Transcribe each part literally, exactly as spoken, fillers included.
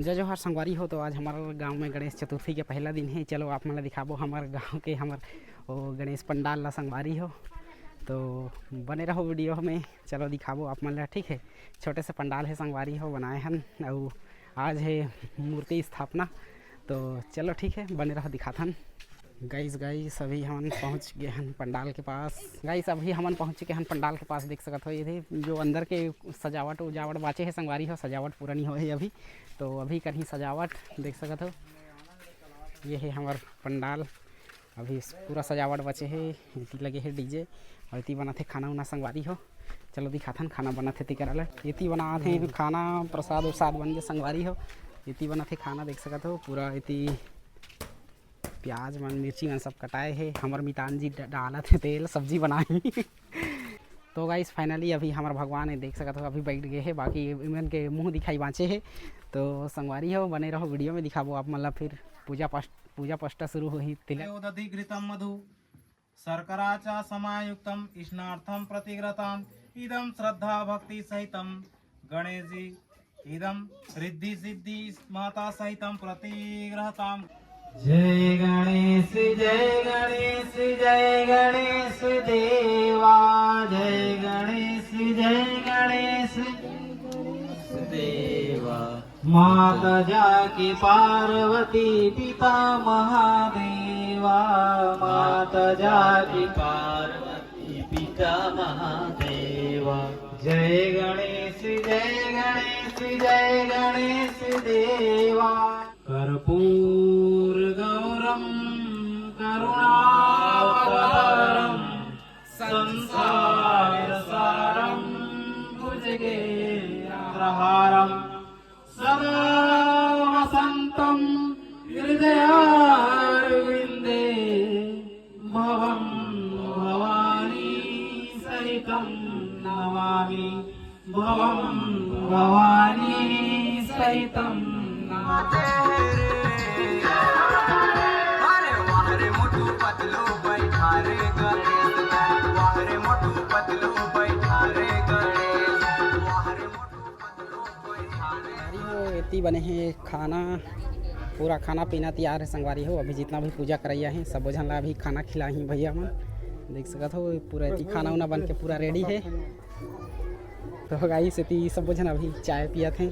जय जोहार संगवारी हो। तो आज हमर गांव में गणेश चतुर्थी के पहला दिन हे। चलो आप मन ला दिखाबो हमर गांव के हमर वो गणेश पंडाल ला संगवारी हो। तो बने रहो वीडियो में, चलो दिखाबो आप मन ला, ठीक है। छोटे से पंडाल हे संगवारी हो, बनाए हन, अउ आज हे मूर्ति स्थापना। तो चलो ठीक है, बने रहो, दिखाथन। गाइस गाइस अभी हमन पहुंच गए हन पंडाल के पास। गाइस अभी हमन पहुंच चुके हन पंडाल के पास। देख सकत हो ये जो अंदर के सजावट उजावट बाचे हे संगवारी हो, सजावट पूरा नहीं होए हे अभी। तो अभी करही सजावट, देख सकत हो ये हे हमर पंडाल। अभी पूरा सजावट बचे हे। एती लगे हे डीजे अउ एती बनत हे खाना उना संगवारी हो। चलो दिखाथन खाना बनत हे तेकरा ले। एती बनात हे खाना, प्रसाद उरसाद बन के संगवारी हो। एती बनत हे खाना, देख सकत हो पूरा एती प्याज मन, मिर्ची मन सब कटाए हे। हमर मितान जी ड-, डालत हे तेल, सब्जी बनाही। तो गाइस फाइनली अभी हमर भगवान हे, देख सकत हो अभी बैठ गए हे, बाकी इमन के मुंह दिखाई बांचे हे। तो संगवारी हो, बने रहो वीडियो में, दिखाबो आप मन ला फिर पूजा पाठ, पूजा पष्टा शुरू होही तिलक। तयोदधिघृतं मधु शर्करा च समयुक्तं स्नार्थं प्रतिगृहताम्। इदं श्रद्धा भक्ति सहितं गणेश जी, इदं रिद्धि सिद्धि माता सहितं प्रतिगृहताम्। जय गणेश, जय गणेश, जय गणेश देवा। जय गणेश, जय गणेश, जय गणेश देवा। माता जाकी पार्वती पिता महादेवा। माता जाकी पार्वती पिता महादेवा। जय गणेश, जय गणेश, जय गणेश देवा। कर्पूर गौरम करुणावतारम संसार सारम भुजगेन्द्रहारम सदा वसन्तं हृदयारविन्दे भवं भवानी सहितं नमामि। भवं भवानी सहितं नमामि। अरे वाह रे मोटू पतलू बैठा रे गणेश, वाह रे मोटू पतलू बैठा रे गणेश, वाह रे मोटू पतलू बैठा रे। अरे वो एती बने हे खाना, पूरा खाना पीना तैयार हे संगवारी हो। अभी जितना भी पूजा करैया हे सबो झन ला अभी खाना खिलाही भैया मन। देख सकत हो पूरा एती खाना उना बन के पूरा रेडी हे। तो गाइस एती सबो झन अभी चाय पियत हे,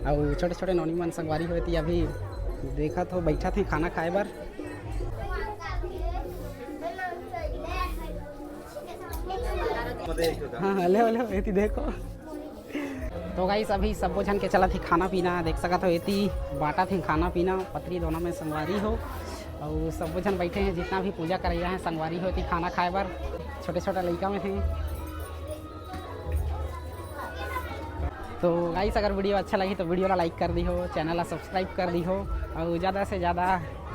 अउ छोटे छोटे नोनी मन संगवारी हो एती अभी देखत हो बैठत हे खाना खाए बर। हाँ हाँ, ले ले एती देखो। तो गाइस अभी सबो झन के चलत हे खाना पीना, देख सकत हो एती बांटत हे खाना पीना पतरी दोना में संगवारी हो, अउ सबो झन बैठे हे, जितना भी पूजा करैया हे संगवारी हो एती खाना खाए बर। छोटे छोटे लइका में हे। तो गाइस अगर वीडियो अच्छा लगी तो वीडियो ला लाइक कर दिहो, चैनल ला सब्सक्राइब कर दिहो, अउ ज़्यादा से ज़्यादा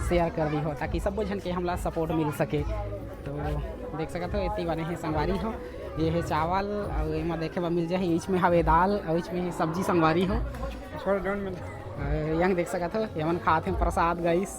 शेयर कर दिहो, ताकि सबो झन के हमला सपोर्ट मिल सके। तो देख सकत हो एती बने हे संगवारी हो, ये हे चावल, अउ एमा देखे बर मिल जाही, इसमें हवे दाल, अउ इसमें सब्जी संगवारी हो। छोड़, don't मिल। अउ यंग देख सकत हो, एमन खात हे प्रसाद गाइस।